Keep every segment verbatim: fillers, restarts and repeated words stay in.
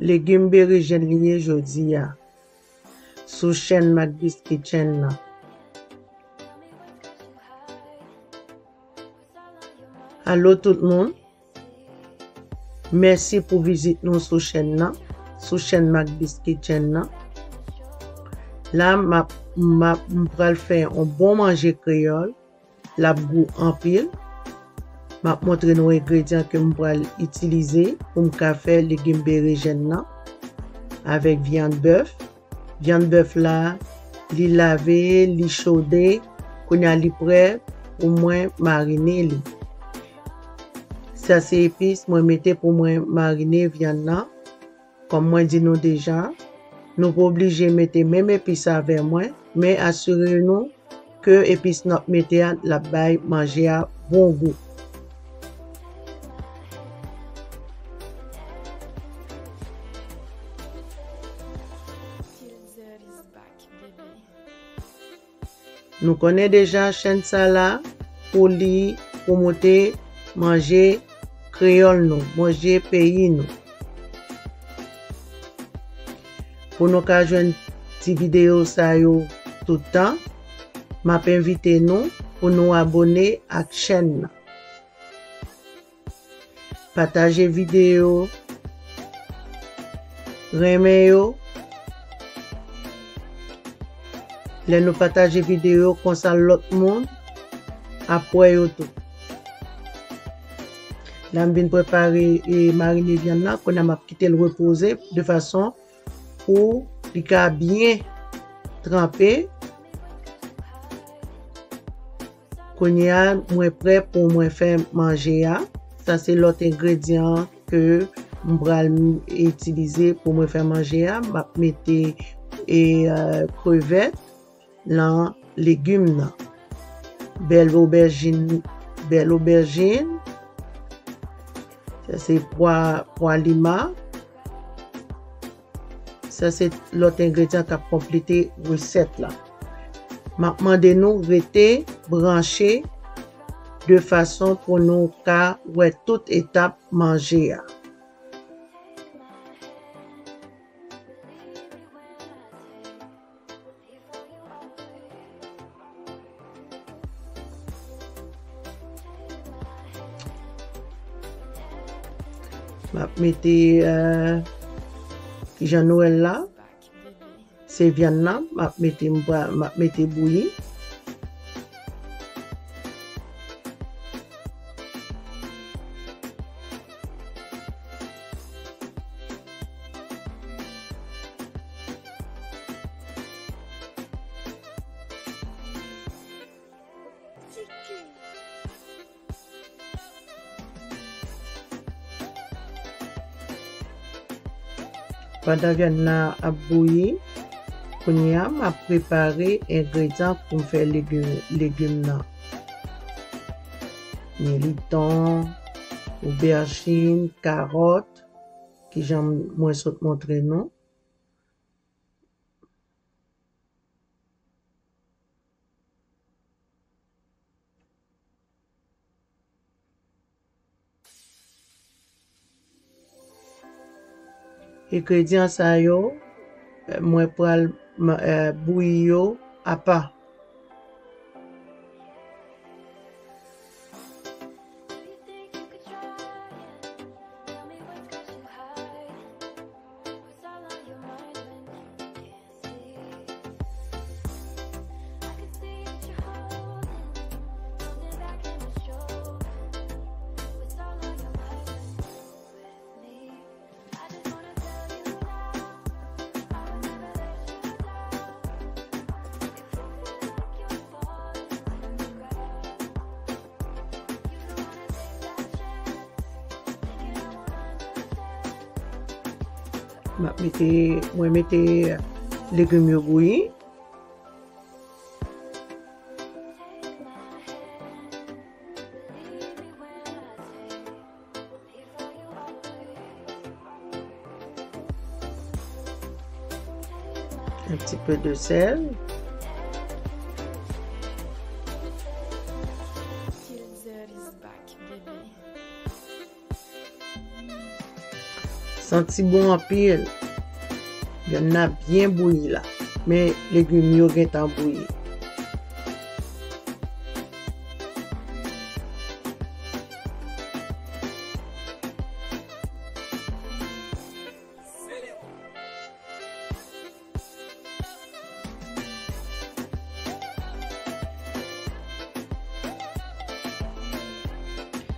Legim berejèn li ye jodi a, sou chèn Macbis Kitchen nan. Alo tout moun, mèsi pou vizit nou sou chèn nan, sou chèn Macbis Kitchen nan. La, m ap, m ap, m pral fè yon bon manje kreyòl. L ap gou anpil. M ap montre nou engredyan ke m pral itilize pou m ka fè legim berejèn nan avèk vyann bèf. Vyann bèf la, li lave, li chode, kounye a li prè pou mwen marine li. Sa se epis mwen mete pou mwen marine vyann nan. Kòm mwen di nou deja, nou pa oblije mete menm epis avè mwen, men asire nou ke epis n ap mete a, l ap bay manje a bon gou. Nou konnen deja chèn sa la pou li pwomote manje kreyòl nou, manje peyi nou. Pou nou ka jwenn ti videyo sa yo tout tan, m ap envite nou pou nou abone ak chèn nan. Pataje videyo, renmen yo. Lè nou pataje videyo konsa, lòt moun ap wè yo tou. La m vin prepare e marine vyann nan, kounye a m ap kite l repoze de fason pou li ka byen tranpe. Kounye a, mwen prè pou mwen fè manje a. Sa se lòt engredyan ke m pral itilize pou mwen fè manje a. M ap mete e, e, krevèt nan legim nan. Bèl obèjin, bèl obèjin. Sa se pwa, pwa lima. Sa se lòt engredyan k ap konplete resèt la. M ap mande nou rete branche de fason pou nou ka wè tout etap manje a. M ap mete, eh, kijan nou wè l la. Se vyann nan, m ap mete, m pral, m ap mete bouyi. Pandan vyann nan ap bouyi, kounye a m ap prepare engredyan pou m fè legim, legim nan. Militon, obèjin, karòt, kijan mwen sot montre nou. Engredyan sa yo, mwen pral, eh, bouyi yo apa. M ap mete, mwen mete legim yo bouyi. Un petit peu de sel. Santi bon anpil. Vyann nan byen bouyi la. Men legim yo gentan bouyi.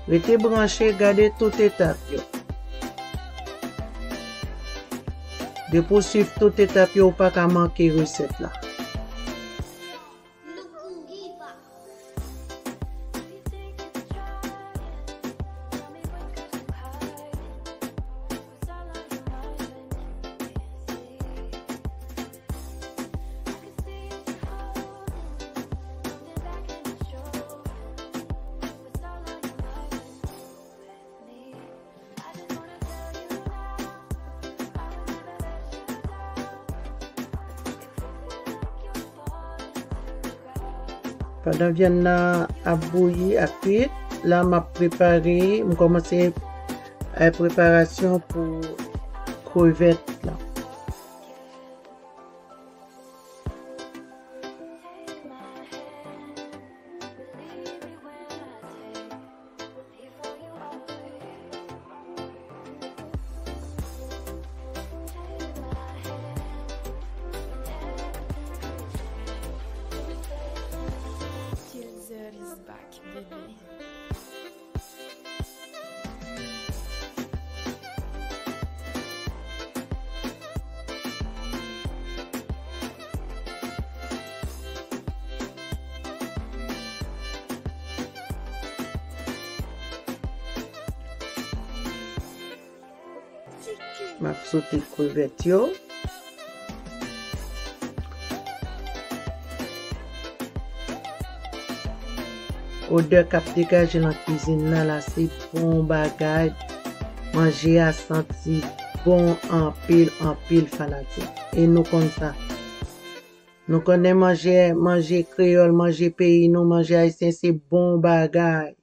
Rete branche, gade tout etap yo. Depi w swiv tout etap yo, ou pa ka manke resèt la. Pandan vyann nan ap bouyi, ap kuit, la m ap prepare, m kòmanse, eh, preparasyon pou krevèt la. Kilzer is back, baby. M ap sote krevèt yo. Odè k ap degaje nan kwizin nan la, se bon bagay. Manje a santi bon anpil, anpil, fanatik. E nou konn sa. Nou konnen manje, manje kreyòl, manje peyi nou, manje ayisyen, se bon bagay.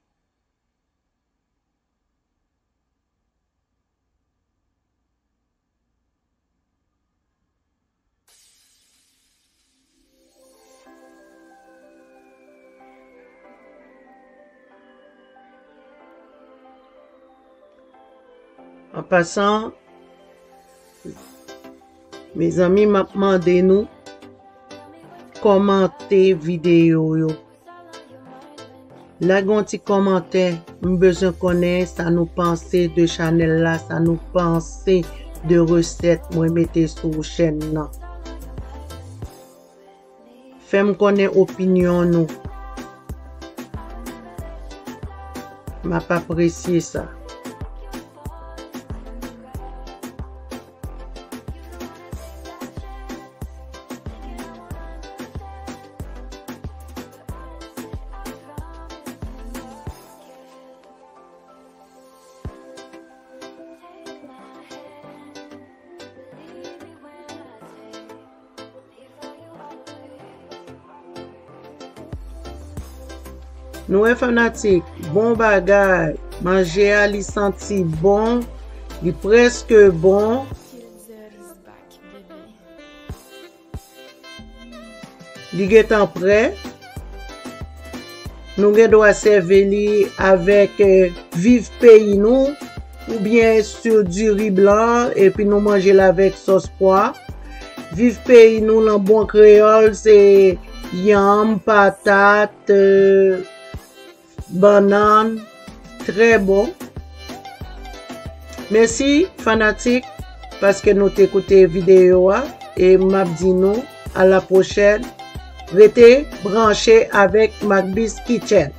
An pasan, mezanmi, m ap mande nou kòmante videyo yo. Lage yon ti kòmantè, m bezwen konnen sa nou panse de chanèl la, sa nou panse de resèt mwen mete sou chèn nan. Fè m konnen opinyon nou. M ap apresye sa. Nou wè fanatik, bon bagay. Manje a, li santi bon, li prèske bon. Li gentan prè. Nou gen dwa sèvi li avèk, eh, Viv Peyi Nou oubyen sou diri blan, epi nou manje l avèk sòs pwa. Viv Peyi Nou nan bon kreyòl, se yanm, patat, eh, bannann, trè bon. Mèsi fanatik paske nou te koute videyo a e m ap di nou a la pwochèn. Rete branche avèk Macbis Kitchen.